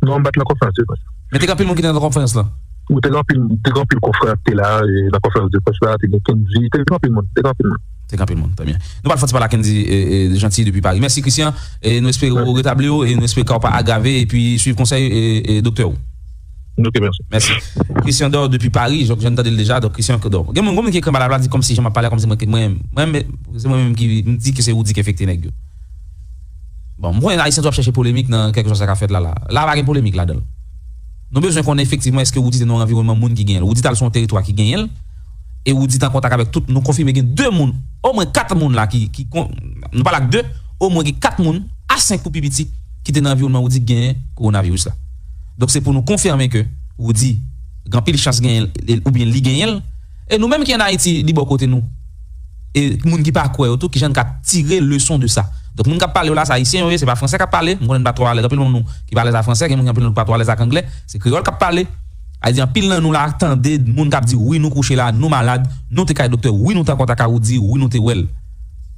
Non, m pa t nan konferans de près. Men te gen anpil moun ki te nan konferans lan? Wi, te gen anpil, te gen anpil konfrè ki te la, e, nan konferans de près la, te gen Kendy, te gen anpil moun, te gen anpil moun. Se gen anpil moun, trè byen. Nou pral fè yon ti pale ak Kendy, e, e, Gentil depi Paris. Mèsi, Christian. E nou espere w retabli w, e nou espere ka w pa agrave, epi swiv konsèy, e, e, doktè w. Ok, mèsi. Mèsi. Christian Dor depi Paris, Jacques Jean tande l deja, donk Christian Dor. Gen moun, gen moun ki ekri anba la, la di kòmsi jan m ap pale, kòmsi mwen, mwen, mwen, se mwen menm ki m di ke se Roody ki enfekte nèg yo. Bon, m konnen Ayisyen tou ap chèche polemik nan kèlkeswa sa k ap fèt la, la. La pa gen polemik ladan l. Nou bezwen konnen efektivman èske Roody te nan yon anviwònman moun ki genyen l. Roody t al sou yon teritwa ki genyen l, e Roody t an kontak avèk tout, nou konfime gen de moun, omwen kat moun la ki, ki kon, nou pale ak de, omwen gen kat moun, a senk pou pi piti, ki te nan anviwònman Roody ki genyen kowonaviris la. Donk se pou nou konfime ke Roody gen anpil chans genyen l, oubyen li genyen l, e nou menm ki ann Ayiti, li bò kote nou. E moun ki pa kwè yo tou, kijan n ka tire leson de sa. Donk moun k ap pale yo la, se Ayisyen yo ye, se pa Fransè k ap pale. M konnen n pa twò alèz, anpil nan nou ki pa alèz ak Fransè, gen moun ki anpil nan nou ki pa twò alèz ak Anglè. Se kreyòl k ap pale. A di anpil nan nou la tande moun k ap di, wi, nou kouche la, nou malad, nou te kay doktè, wi, nou te an kontak ak Roody, wi, nou te wè l.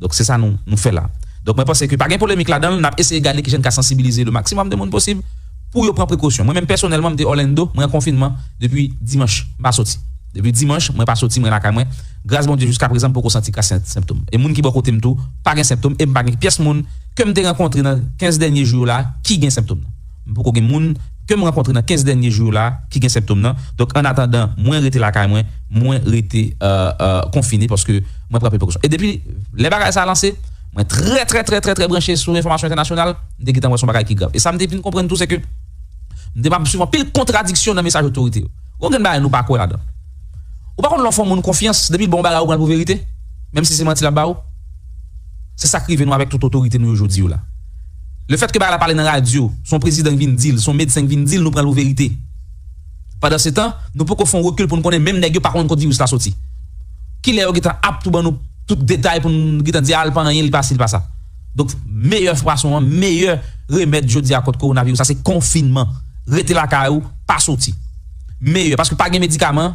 Donk se sa nou, nou fè la. Donk mwen panse ke pa gen polemik ladan l, n ap eseye gade kijan n ka sansibilize le maksimòm de moun posib pou yo pran prekosyon. Mwen menm pèsonèlman, m te Orlando, mwen an konfinman depi dimanch, m pa soti. Depi dimanch, mwen pa soti, mwen lakay mwen. Gras Bondye, jiska prezan, m poko santi ka sen-, senptòm. E moun ki bò kote m tou, pa gen senptòm, e m pa gen pyès moun ke m te rankontre nan kenz dènye jou yo la ki gen senptòm nan. M poko gen moun ke m rankontre nan kenz dènye jou yo la ki gen senptòm nan. Donk, an atandan, mwen rete lakay mwen, mwen rete, euh, euh, konfine paske mwen pran prekosyon. E depi lè bagay sa a lanse, mwen trè, trè, trè, trè, trè branche sou enfòmasyon entènasyonal, m te gentan wè se yon bagay ki grav. E sa m te vin konprann tou, se ke m te ap swiv anpil kontradiksyon nan mesaj otorite yo. Gon grenn bagay nou pa kwè ladan. Ou pa konn lè w fè yon moun konfyans, depi l ba w yon bagay ou pran l pou verite, menm si se manti l ap ba ou. Se sa k rive nou avèk tout otorite nou yo jodi yo la. Lefètke bagay la pale nan radyo, se yon prezidan k vin di l, se yon medsen k vin di l, nou pran l pou verite. Pandansetan, nou poko fè yon rekil pou n konnen menm nèg yo pa konn kote viris la soti. Kilè yo gentan ap tou ban nou tout detay pou n gentan di, a, l pa anyen, li pa si, li pa sa. Donk, meyè pwason an, meyè remèd jodi a kont kowonaviris la, se konfinman. Rete lakay ou, pa soti. Meyè, paske pa gen medikaman,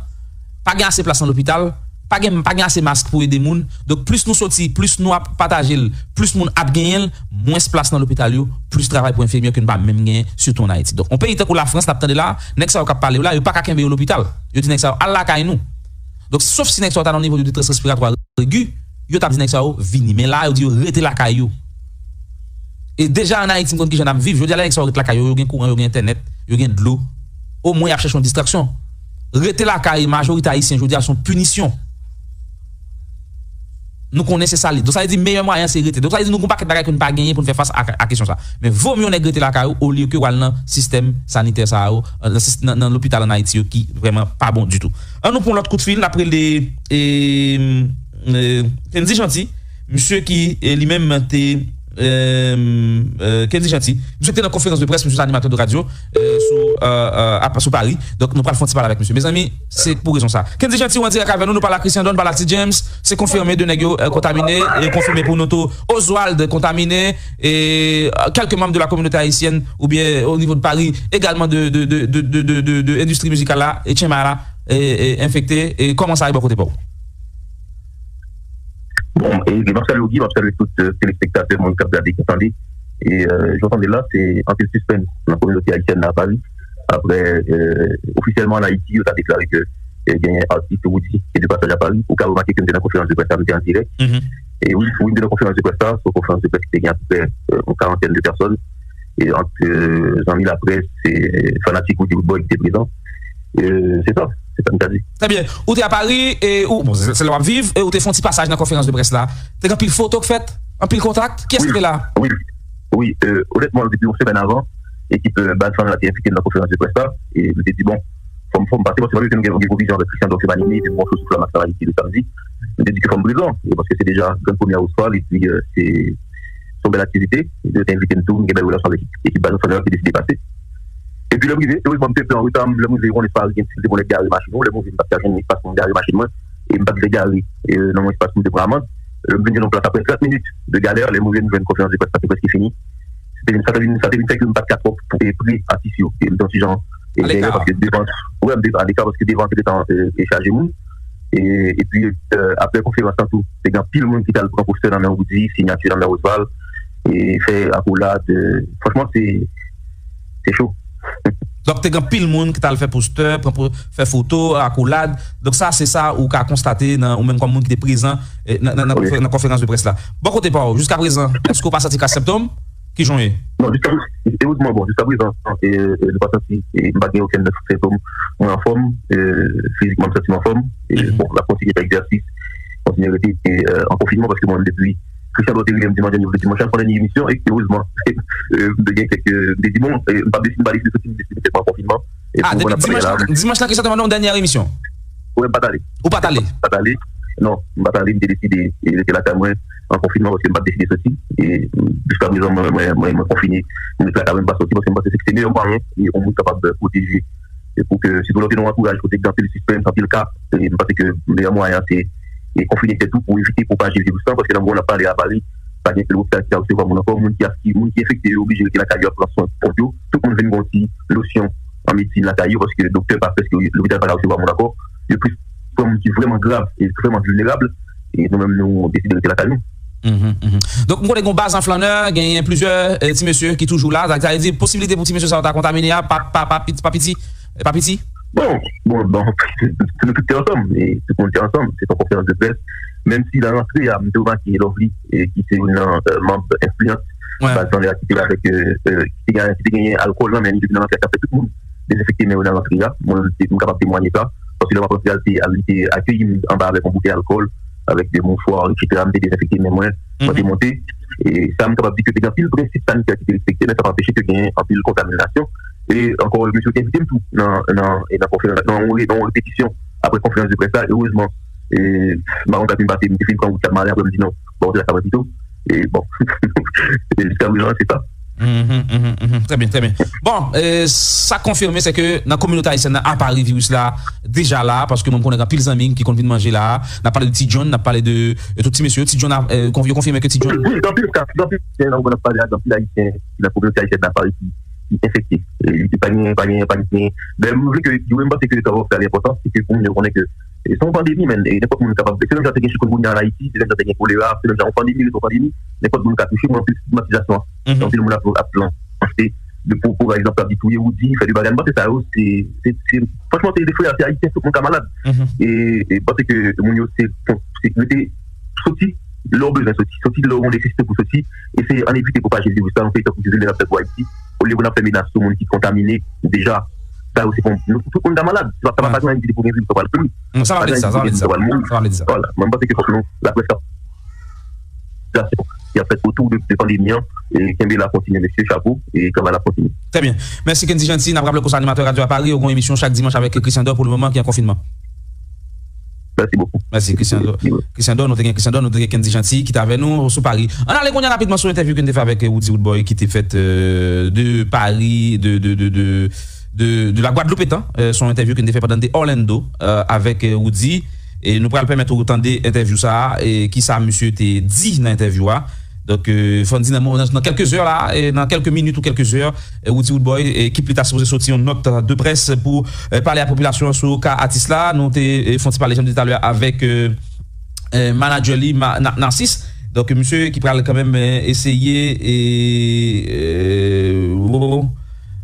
pa gen ase plas nan lopital, pa gen, pa gen ase mask pou ede moun. Donk, plis nou soti, plis nou ap pataje l, plis moun ap genyen l, mwens plas nan lopital yo, plis travay pou enfimyè ke n pa menm genyen, sitou ann Ayiti. Donk, yon peyi tankou Lafrans, n ap tande la, nèg sa yo k ap pale yo la, yo pa ka kenbe yo lopital. Yo di nèg sa yo, al lakay nou. Donk, sof si nèg sa yo ta nan yon nivo de detrès respiratwa egi, yo t ap di nèg sa yo vini. Men la, yo di yo rete lakay yo. E deja ann Ayiti, m konn kijan n ap viv. Jodi a la, nèg sa yo ret lakay yo, yo gen kouran, yo gen entènèt, yo gen dlo. Omwen, y ap chèche yon distraksyon. Rete lakay majorite ayisyen jodi a se yon pinisyon. Nou konnen se sa li. Donk, sa vle di meyè mwayen an se rete. Donk, sa vle di nou gen yon pakèt bagay ke nou pa genyen pou n fè fas a, a kesyon sa. Men vo mye yon nèg rete lakay ou olye ke w al nan sistèm sanitè sa yo, nan sis-, nan, nan lopital ann Ayiti yo ki vrèman pa bon ditou. An nou pran lòt kout fil, n ap rele, e, e, Kendy Gentil, misye ki, e, li menm te, e, e, Kendy Gentil, misye te nan konferans de près, misye se animatè de radyo, e, sou, e, e, ap-, sou Paris. Donk, nou pral fè yon ti pale avèk misye. Mezanmi, se pou rezon sa. Kendy Gentil, ou an dirèk avè nou, nou pale ak Christian Don, nou pale ak Ti James, se konfime de nèg yo, e, kontamine, e konfime pou nou tou, Oswald kontamine, e, e, kèlke manm de la kominote ayisyèn, oubyen o nivo de Paris, egalman de, de, de endistri mizikal la, e Tchenma la, e, e, enfekte, e kòman sa ye bò kote pa w? Bon, e, m ap salye w, Guy, m ap salye tout, e, telespektatè, moun k ap gade, k ap tande. E, e, jan w tande l la, se anpil sispens nan kominote ayisyèn nan a Paris. Apre, e, ofisyèlman ann Ayiti, yo ta deklare ke, e, genyen atis Roody ki te de pasaj a Paris. Ou ka remake ke m te nan konferans de près la, m te an dirèk. E wi, wi, m te nan konferans de près la, se yon konferans de près ki te gen apeprè, e, yon karantèn de pèsòn. E ant, e, zanmi laprès, e, fanatik Roody Roodboy ki te prezan. E, se sa, se sa m ka di. Trè byen. Ou te a Paris, e ou, bon, se, se la w ap viv, e ou te fè yon ti pasaj nan konferans de près la. Te gen anpil foto k fèt, anpil kontak. Kiyès ki te la? Wi, wi, e, onètman, depi yon semèn avan, ekip, e, Baz Fan la te envite m nan konferans de près la, e m te di, bon, fò m, fò m pase, paske malgre ke nou gen, gen pwovizyon avèk Christian, donk se pa ni, ni, men bon, sou Flamax la, ki le samdi. M te di ke fò m prezan, e paske se deja grenn premyè Oswald, epi, e, se, se yon bèl aktivite. Yo te envite m tou, m gen bèl relasyon avèk ekip, ekip Baz Fan la, ki deside pase. Epi lè m rive, erezman m te pran reta, lè m rive, ou konnen Paris gen difikilte pou nèg gare machin ou, lè m rive, m pa t ka jwenn espas pou m gare machin mwen, e m pa t vle gare, e, nan yon espas pou m te pran amann. Lè m vin jwenn yon plas apre trant minit de galè, lè m rive, m jwenn konferans de près la te prèske fini. Se te vin, sa te vin, sa te vin fè ke m pa t ka twòp, e, pre atis yo. E m te yon ti jan, e, dèyè paske devan, wè, m te aleka paske devan te gentan, e, e chaje moun. E, epi, e, apre konferans lan tou, te gen anpil moun ki t al pran postè nan men Roody, siyati nan men Oswald, e fè akolad. E, franchman, se, se cho. Donk, te gen anpil moun ki t al fè postè, pran po-, fè foto, akolad. Donk, sa, se sa ou ka konstate nan, ou menm kòm moun ki te prezan, eh, nan, nan, nan konfe-, nan konferans de près la. Bò kote pa w, jiska prezan, èske w pa santi ka sentòm? Ki jan w ye? Non, jiska, erezman, bon, jiska prezan, e, e, nou pa santi, e, m pa gen okenn sentòm. Mwen anfòm, e, fizikman, m santi m anfòm. E, bon, m ap kontinye fè egzèsis, kontinye rete, e, e, an konfinman, paske mwen, depi Christian Dor te rele m dimanch dènye, dimanch la, m fè dènye emisyon, e, erezman, e, m te gen kèk, e, m te di, bon, e, m pa deside, m pa deside soti, m deside met tèt mwen an konfinman. E, ah, pou depi dimanch la, dimanch la, Christian te mande yon dènyè emisyon? Wi, m pa t ale. Ou pa t ale? M pa t ale. Non, m pa t ale, m te deside, e, rete lakay mwen an konfinman, paske m pa t deside soti. E, jiska prezan, mwen, mwen, mwen, mwen konfine. Mwen rete lakay mwen, m pa soti, paske m panse se, se meyè mwayen, e, yon moun kapab pwoteje. E pou ke, sitou lè w te nan yon antouraj kote gen anpil sispens, anpil ka, e m panse ke meyè mwayen an se, e, konfine tèt ou pou evite pwopaje viris lan, paske nan moman n ap pale a Pari, pa gen lopital ki ka resevwa moun ankò, moun ki, ki, moun ki enfekte yo oblije rete lakay yo ap pran swen kò yo, tout moun vin gen yon ti losyon an medsin lakay yo, paske doktè pa, prèske lopital pa ka resevwa moun ankò, yo plis pran moun ki vrèman grav e vrèman vilnerab, e nou menm nou deside rete lakay nou. Mhm, mhm. Donk, m konnen gen yon baz an Flannè, genyen plizyè, eh, ti mesye ki toujou la. Sa, sa vle di, posibilite pou ti mesye sa yo ta kontamine a pa, pa, pa piti, pa piti, pa piti? Bon, bon, bon, nou tout te ansanm, e tout moun te ansanm, se yon konferans de près. Menm si nan rantre a, m te remake Lovely, e ki se youn nan, eh, manm enfliyans baz Flannè a ki te avèk, eh, eh, ki te gen, ki te genyen alkòl nan men li depi nan rantre a, k ap fè tout moun dezenfekte men yo nan rantre a. Mwen, m kapab temwanye sa. Paske lè m ap rantre a, l te, li te akeyi m anba avèk yon boutèy alkòl, avèk de mouchwa, etsetera. M te dezenfekte men mwen, mwen te monte. E sa, m kapab di ke te gen anpil prensip sanitè ki te respekte, men sa pa anpeche ke genyen anpil kontaminasyon. E ankò, mesye yo te envite m tou nan, nan, e nan konferans, nan yon re-, nan yon repetisyon apre konferans de près la. Erezman, e, m pa konn sa ki pase, m te fin pran wout la, m ale, apre m di non, bon, se la sa mwen pito. E bon, e jiska prezan, se sa. Mhm, mhm, mhm. Trè byen, trè byen. Bon, eh, sa konfime, se ke nan kominote ayisyèn nan, a Pari, viris la deja la, paske mwen, m konnen gen anpil zanmi m ki konn vin manje la. N ap pale de Ti John, n ap pale de, de tout ti mesye yo. Ti John, eh, konf-, yo konfime ke Ti John. Wi, gen anpil ka, gen anpil Ayisyen, nan moman n ap pale a, gen anpil Ayisyen ki nan kominote ayisyèn nan, a Pari, ki, ki enfekte. E, e pa gen, pa gen, pa gen. Men, m vle ke, yo menm panse ke sa w ap fè a enpòtan, se ke pou moun yo konnen ke E se yon pandemi, men, e nenpòt moun kapab, se menm jan te gen chikungunya an Ayiti, se menm jan te gen kolera, se menm jan yon pandemi rete yon pandemi, nenpòt moun ka touche, mwen anpil stigmatizasyon an. Anpil moun ap, ap lanse de pou, pou, pa egzanp, ap di touye Roody, fè de bagay, m panse sa yo, se, se, se, franchman, se de frè, se ayisyen, tout moun ka malad. E, e m panse ke moun yo, se, se rete, soti lè w bezwen soti, soti lè w gen nesesite pou soti, e se ann evite pwopaje viris la, nou fè tankou se zile n ap fè pou Ayiti, olye pou n ap fè menas sou moun ki kontamine deja. Sa yo se pou nou, tout moun ka malad. Se pa, sa pa, pa gen anyen ki te pou gen viris la pral mouri. Non, sa pa vle di sa, sa pa vle di sa. Sa pa vle di sa. Vwala. Mwen, m panse ke fòk nou, laprès k ap, ki ap fèt otou de, de pandemi an, e kenbe la, kontinye, mesye, chapo, e travay la kontinye. Trè byen. Mèsi, Kendy Jeanty. N ap raple konsa, animatè radyo a Pari, yo gen yon emisyon chak dimanch avèk Christian Dor pou le moman ki an konfinman. Mèsi bokou. Mèsi, Christian Dor. Christian Dor, nou te gen Christian Dor, nou te gen Kendy Jeanty ki t avè nou sou Pari. Ann ale kounye a rapidman sou entèvyou ke n te fè avèk, eh, Roody Roodboy ki te fèt, eh, de Pari, de, de, de, de, de, de la Gwadloup etan. Eh, se yon entèvyou ke n te fè pandan n te Orlando, eh, avèk, eh, Roody. E nou pral pèmèt ou tande entèvyou sa a, e kisa misye te di nan entèvyou a. Donk, eh, fò n di nan, nan, nan kèlke zè la, e nan kèlke minit ou kèlke zè, eh, Roody Roodboy, eh, ekip li ta sipoze soti yon nòt, eh, de près pou, eh, pale a popilasyon an sou ka atis la. Nou te, eh, fè yon ti pale, jan m di talè a, avèk, eh, eh, manadjè li, Ma-, Na-, Narcisse. Donk, misye ki pral kanmenm, eh, eseye, eh, eh,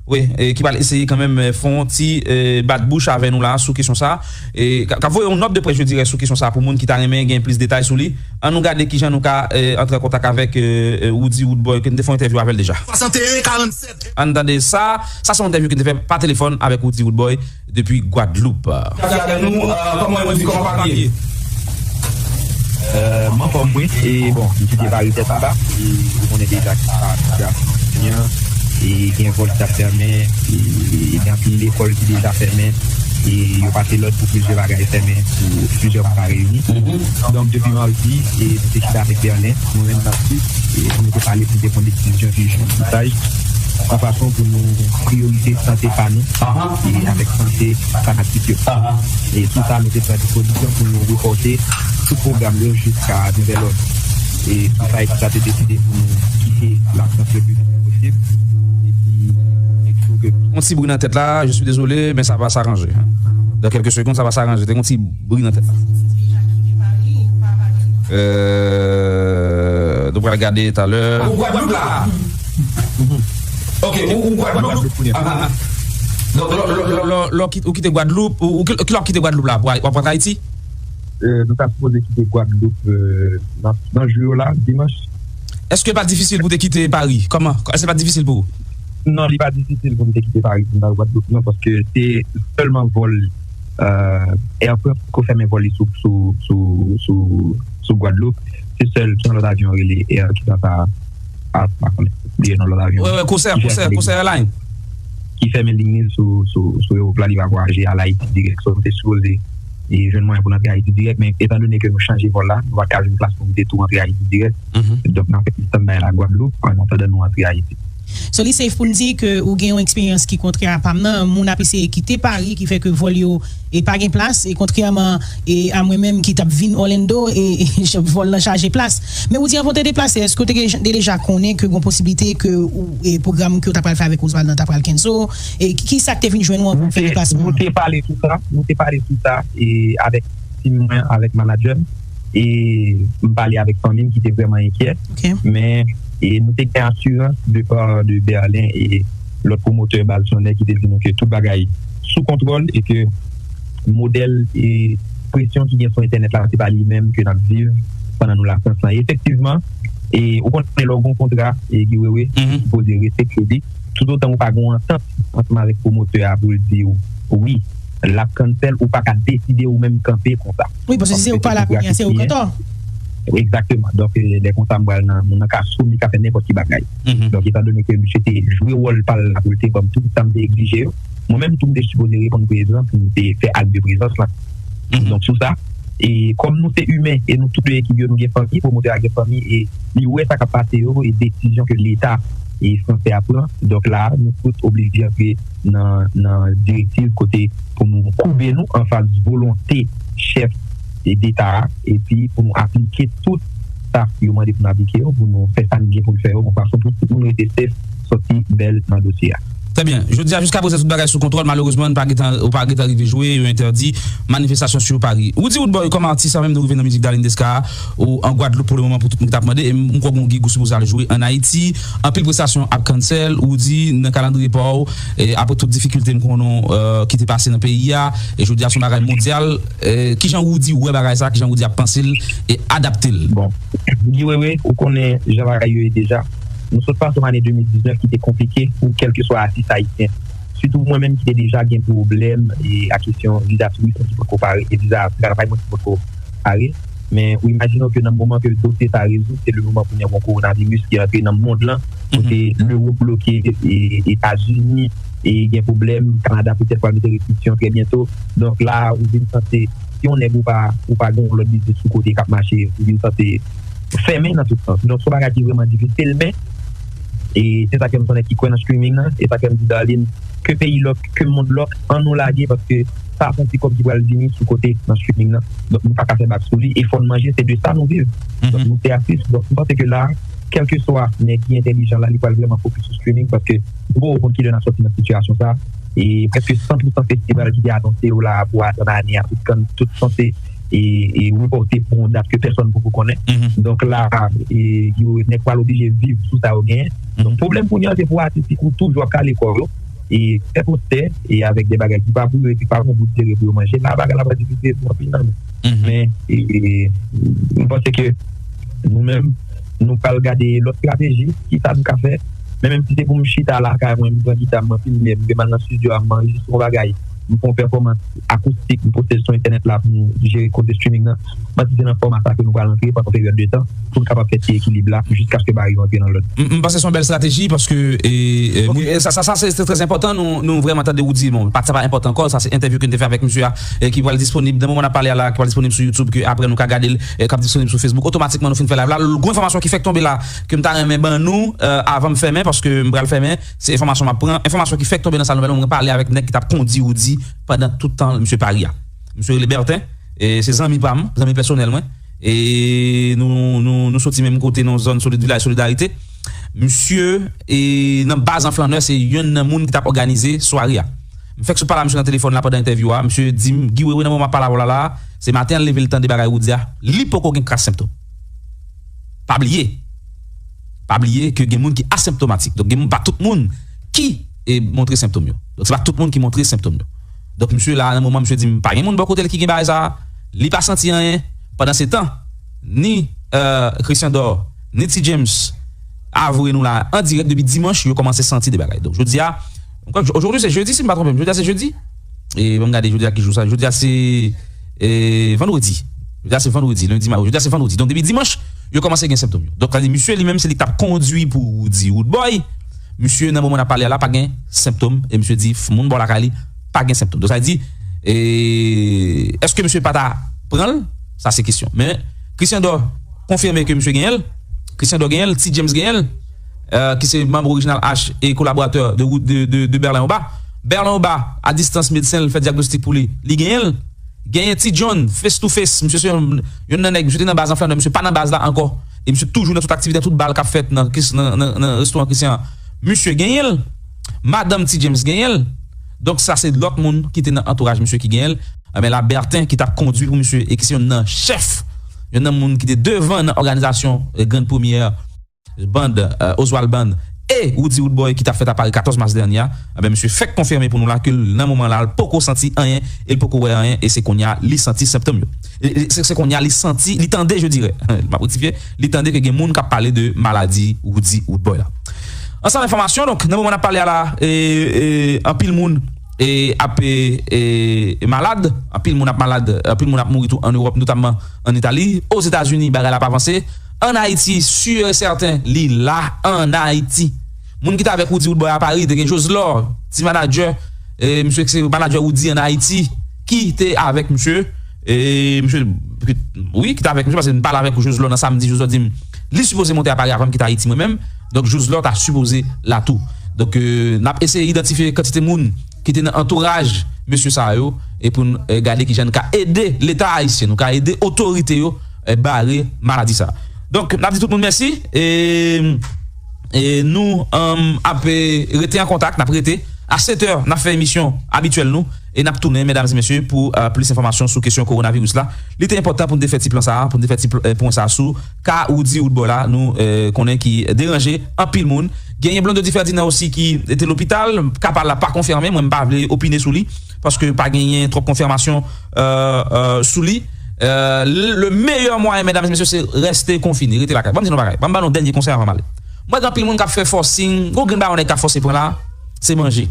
wi, eh, ki pral eseye kanmenm, eh, fè yon ti, eh, bat bouch avè nou la sou kesyon sa. E ka, ka voye yon nòt de près, je dirais, sou kesyon sa pou moun ki ta renmen gen plis detay sou li. Ann nou gade kijan nou ka, eh, antre an kontak avèk, eh, eh, Roody Roodboy, ke n te fè yon entèvyou avè l deja. Swasanteyen karannsèt. Ann tande sa. Sa se yon entèvyou ke n te fè pa telefòn avèk Roody Roodboy depi Gwadloup. Sa se avèk nou, eh, kòman yo di, kòman pa ye? Eh, m anfòm, wi. E bon, m kite Pari tèt anba. E ou konnen deja ki sa sitiyasyon an ye. E gen lekòl ki ap fèmen, e gen anpil lekòl ki deja fèmen, e yo pase lòd pou plizyè bagay fèmen pou plizyè mwa pa reyini. Donk, depi madi, e nou te chita avèk Berlin, mwen menm Narcisse, e nou te pale pou n te pran desizyon ki jis pou saj, yon fason pou nou priyorize sante pa nou, e avèk sante fanatik yo. E sou sa, nou te pran dispozisyon pou nou repòte tout pwogram yo jiska nouvèl òd. E sou sa, ekip la te deside pou nou kite Lafrans le pli lontan posib. Epi, make sure ke yon ti bri nan tèt la, je suis désolé, men sa va s'arranger. Dans quelques secondes, sa va s'arranger. Te gen yon ti bri nan tèt la. Euh, nou pral gade talè. Ou Gwadloup la? Ok, ou, ou Gwadloup? Ah, ah. Donk, lè, lè, lè, lè, lè w kit-, ou kite Gwadloup, ou, ou ki, ki lè w kite Gwadloup la, pou al, w ap rantre Ayiti? Euh, nou ta sipoze kite Gwadloup, euh, nan, nan jou yo la, dimanch. Èske pa difisil pou te kite Paris? Kòman? Èske pa difisil pou ou? Non, li pa difisil pou m te kite Paris pou m t al Gwadloup, non, paske se sèlman vòl, euh, Air France ki fèmen vòl li sou, sou, sou, sou, sou Gwadloup. Se sèl, se yon lòt avyon rele Air ki sa, sa, a, pa konnen, bliye non lòt avyon. Wè, wè, Corsair, Corsair, Corsair Airlines. Ki fèmen liy li sou, sou, sou ewòp la, li pa vwayaje al Ayiti dirèk. So, nou te sipoze, e, jwenn mwayen pou n antre Ayiti dirèk, men etandone ke nou chanje vòl la, nou pa t ka jwenn plas pou nou te tou antre Ayiti dirèk. Donk, n ap fè ti standby la Gwadloup, an atandan nou antre Ayiti. So, li safe pou n di ke ou gen yon eksperyans ki kontrè a pa m nan, moun ap eseye kite Paris, ki fè ke vòl yo, e pa gen plas, e kontrèman, e a mwen menm ki t ap vin Orlando, e, e vòl lan chaje plas. Men ou di anvan w te deplase, èske w te gen, te deja konnen ke gon posiblite ke ou, e pwogram ke w ta pral fè avèk Oswald nan ta pral cancel? E ki, ki sa k te vin jwenn ou anvan w fè deplasman an? Nou te pale sou sa, nou te pale sou sa, e avèk team mwen, avèk manager m, e m pale avèk fanmi m ki te vrèman enkyè. Men, e nou te gen asirans de pa de Berlin e lòt pwomotè Balsyonè ki te di nou ke tout bagay sou kontwòl e ke modèl e presyon ki gen sou entènèt la, se pa li menm ke n ap viv pandan nou Lafrans lan. E efektivman, e ou konnen lè w gen yon kontra, e Guy Wewe, ou sipoze respekte li. Toutotan ou pa gen yon antant ansanm avèk pwomotè a pou l di w wi, l ap cancel, ou pa ka deside ou menm kanpe konsa. Wi, paske si se ou k pale ak ou, se ou k antò. Egzakteman. Donk, e, lè konsa, m pral nan, nan ka soumi, ka fè nenpòt ki bagay. Donk, etandone ke misye te jwe wòl pa l la pou l te ban m tout sa m te egzije yo, mwen menm tou m te sipoze reponn prezan pou m te fè ak de prezans lan. Donk, sou sa, e kòm nou se imen e nou tout de ekip yo, nou gen fanmi, pwomotè a gen fanmi, e li wè sa k ap pase yo, e desizyon ke Leta e fransè a pran. Donk la, nou tout oblije antre nan, nan direktiv kote pou nou koube nou anfas volonte chèf e deta a, epi pou nou aplike tout sa yo mande pou nou aplike yo, pou nou fè sa nou gen pou nou fè yo, yon fason pou tout moun rete safe, sòti bèl nan dosye a. Trè byen. Jodi a, jiska prezan, tout bagay sou kontwòl. Malerezman, n pa gentan, ou pa gentan rive jwe, yo entèdi manifestasyon sou Paris. Roody Roodboy, kòman atis sa menm, nou rive nan mizik Darline Desca, ou an Gwadloup pou le moman, pou tout moun ki t ap mande, e m kwè gon gig ou sipoze al jwe an Ayiti. Anpil prestasyon ap cancel, ou di nan kalandriye pa w, e apre tout difikilte m konnen w, e, ki te pase nan peyi a, e jodi a se yon bagay mondyal, e kijan Roody wè bagay sa, kijan Roody ap panse l e adapte l? Bon, Guy Wewe, ou konnen jan bagay yo ye deja. Nou sot pase yon ane de mil diznèf ki te konplike pou kèlkeswa atis ayisyen. Sitou mwen menm ki te deja gen pwoblèm e a kesyon viza touris mwen ki potko pare, e viza travay mwen ki potko pare. Men ou imajine w ke nan moman ke dosye sa rezoud, se le moman kounye a gon kowonaviris ki antre nan mond lan, kote Lewòp bloke, e Etazini e gen pwoblèm, Kanada petèt pral mete restriksyon trè byento. Donk la, ou vin sanse, si yon nèg ou pa, ou pa gen yon lòt biznis sou kote k ap mache, ou vin sanse fèmen nan tout sans. Donk se yon bagay ki vrèman difisil, men e se sa ke m konnen ki kwè nan streaming nan, e sa ke m di Darline, ke peyi lòk, ke mond lòk, an nou lage, paske pa yon ti kòb ki pral vini sou kote nan streaming nan. Donk nou pa ka fè bak sou li, e fò n manje, se de sa nou viv. Donk nou se atis, donk m panse ke la, kèlkeswa nèg ki entèlijan la, li pral vrèman fokis sou streaming, paske nou poko konn kilè n ap sòti nan sitiyasyon sa. E prèske san pou san festival ki te anonse yo la pou atann ane a, tout kann, tout sanse e, e repòte pou yon dat ke pèsonn poko konnen. Donk la, e, yo, nèg pral oblije viv sou sa yo genyen. Donk pwoblèm kounye a se pou atis ki kou toujou ap kale kò yo, e fè postè, e avèk de bagay ki pa pou yo, epi pa gon bout sere pou yo manje. La bagay la pral difisil pou anpil nan nou. Men, e, e, m panse ke nou menm, nou pral gade lòt estrateji, ki sa nou ka fè. Men menm si se pou m chita lakay mwen, m pran gita m, mwen filme, m al nan estidyo a, m anrejistre yon bagay, m fè yon pèfòmans akoustik, m poste l sou entènèt la pou m jere kote streaming nan. M panse se nan fòma sa ke nou pral antre pandan yon peryòd de tan pou n kapab fè ti ekilib la jiskaske bagay yo antre nan lòd. M, m panse se yon bèl estrateji paske, e, e, moun, e, sa, sa, sa se, se trè enpòtan. Nou, nou vrèman tande ou di, bon, pati sa pa enpòtan ankò, sa se entèvyou ke n te fè avèk misye a, e ki pral disponib nan moman n ap pale a la, ki pral disponib sou YouTube, ke apre nou ka gade l, e k ap disponib sou Facebook. Otomatikman, nou fin fè live la. Gwo enfòmasyon ki fèk tonbe la, ke m ta renmen ban nou, e, avan m fèmen, paske m pral fèmen, se enfòmasyon m ap pran. Enfòmasyon ki fèk tonbe nan sal nouvèl, mwen pale avèk nèg ki t ap kondi Roody pandan tout tan misye Paris a. Misye rele Bertin, e se zanmi pa m, zanmi pèsonèl mwen. E nou, nou, nou soti menm kote nan zòn solid, vilaj Solidarite. Misye, e nan baz an flannè, se yonn nan moun ki t ap òganize sware a. M fèk sot pale a misye nan telefòn la pandan entèvyou a. Misye di m, Guy Wewe, nan moman m ap pale avè w la la, se maten an l leve l tande bagay Roody a, li poko gen kras senptòm. Pa bliye, pa bliye ke gen moun ki asenptomatik. Donk gen moun, pa tout moun ki, e, montre senptòm yo. Donk, se pa tout moun ki montre senptòm yo. Donk, misye la, nan moman, misye di m pa gen moun bò kote l ki gen bagay sa a, li pa santi anyen. Pandan se tan, ni euh, Christian Dor, ni Ti James, avwe nou la, an dirèk depi dimanch, yo kòmanse santi de bagay. Donk, jodi a, jodi se jedi, si m pa twonpe m, jodi a se jedi. E ban m gade jodi a ki jou sa. Jodi a se e, vandredi. Jodi a se vandredi, lendi, madi. Jodi a se vandredi. Donk, depi dimanch, yo kòmanse gen senptòm yo. Donk, sa di, misye li menm, se li k t ap kondwi pou Roody Roodboy. Misye, nan moman n ap pale a la, pa gen senptòm. E misye di, f- moun bò lakay li, pa gen senptòm. Donk, sa di, e, èske misye pa ta pran l? Sa se kesyon. Men, Christian Dor konfime ke misye genyen l. Christian Dor genyen l, Ti James genyen l, euh, ki se manm Original H e kolaboratè de, de, de, de Berlin Oba. Berlin Oba, a distans, medsen l fè dyagnostik pou li, li genyen l. Genyen Ti John, face to face, misye se yon, youn nan nèg, misye te nan baz an Flandè, misye pa nan baz la ankò. E misye toujou nan tout aktivite, tout bal k ap fèt nan, nan, nan, nan restoran Christian an. Misye genyen l. Madanm Ti James genyen l. Donk, sa se lòt moun ki te nan antouraj misye ki genyen l. Enben, la, Bertin ki t ap kondwi pou misye e ki se youn nan chèf, youn nan moun ki te devan nan òganizasyon, eh, Grann Premyè, band, eh, Oswald Band e Roody Roodboy ki t ap fèt a Pari katòz mas dènye a, enben, misye fèk konfime pou nou la ke l, nan moman la, l poko santi anyen e l poko wè anyen e se kounye a li santi senptòm yo. E, e, se, se kounye a li santi, li tande, je dirais, m ap rektifye, li tande ke gen moun k ap pale de maladi Roody Roodboy la. Ansanm enfòmasyon, donk, nan moman n ap pale a la, e, e, anpil moun e, ap e, e, malad, anpil moun ap malad, anpil moun ap mouri tou ann Ewòp, notamman ann Itali. Ozetazini, bagay la ap avanse. Ann Ayiti, si e sèten, li la ann Ayiti. Moun ki te avèk Roody Roodboy a Pari, te gen Joslor, ti manadjè, e, misye ki se manadjè Roody ann Ayiti, ki te avèk misye. E misye, wi, ki te avèk misye, paske m pale avèk Joslor nan samdi, Joslor di m, li sipoze monte a Pari avan m kite Ayiti mwen menm. Donk, Joslor ta sipoze la tou. Donk, euh, n ap eseye idantifye kantite moun ki te nan antouraj mesye sa yo, e pou n, eh, gade kijan n ka ede Leta ayisyen, nou ka ede otorite yo, eh, bare maladi sa. Donk, n ap di tout moun mèsi, e, e nou, um, ap, eh, rete an kontak, n ap rete. A sèt è, n ap fè emisyon abityèl nou, e n ap tounen, medam e mesye, pou, euh, plis enfòmasyon sou kesyon kowonaviris la. Li te enpòtan pou n te fè ti plan sa a, pou n te fè ti pl- eh, pwen sa a sou ka Roody Roodboy la, nou, eh, konnen ki deranje anpil moun. Genyen Blondedy Ferdinand osi ki te lopital, ka pa l la pa konfime, mwen m pa vle opine sou li, paske pa genyen twòp konfimasyon, euh, euh, sou li. Euh, le, le meilleur moyen, medam e mesye, se reste konfine, rete lakay. Ban m di nou bagay, ban m ba nou dènye konsèy avan m ale. Mwen, gen anpil moun k ap fè forcing, gon grenn bagay yon nèg ka fòse pran la, se manje.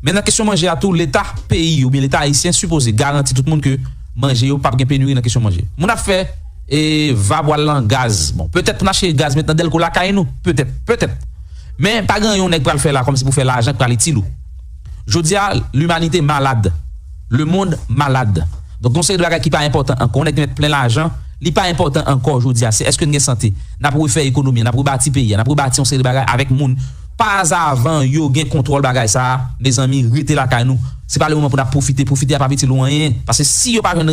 Men nan kesyon manje a tou, Leta peyi oubyen Leta ayisyen sipoze garanti tout moun ke manje yo p ap gen peniri nan kesyon manje. Moun ap fè, e, va pral nan gaz. Bon, petèt pou n achte gaz met nan dèlko lakay nou, petèt, petèt. Men pa gen anyen yon nèg pral fè la kòmsi pou fè lajan k pral itil ou. Jodi a, limanite malad. Lemonn malad. Donk, gon seri de bagay ki pa enpòtan ankò. Yon nèg ki mèt plen lajan, li pa enpòtan ankò jodi a. Se èske n gen sante? N ap refè ekonomi an, n ap rebati peyi a, n ap rebati yon seri de bagay avèk moun. Pazavan yo gen kontwòl bagay sa a, mezanmi, rete lakay nou. Se pa le moman pou n ap pwofite. Pwofite a p ap itil ou anyen. Paske si yo pa jwenn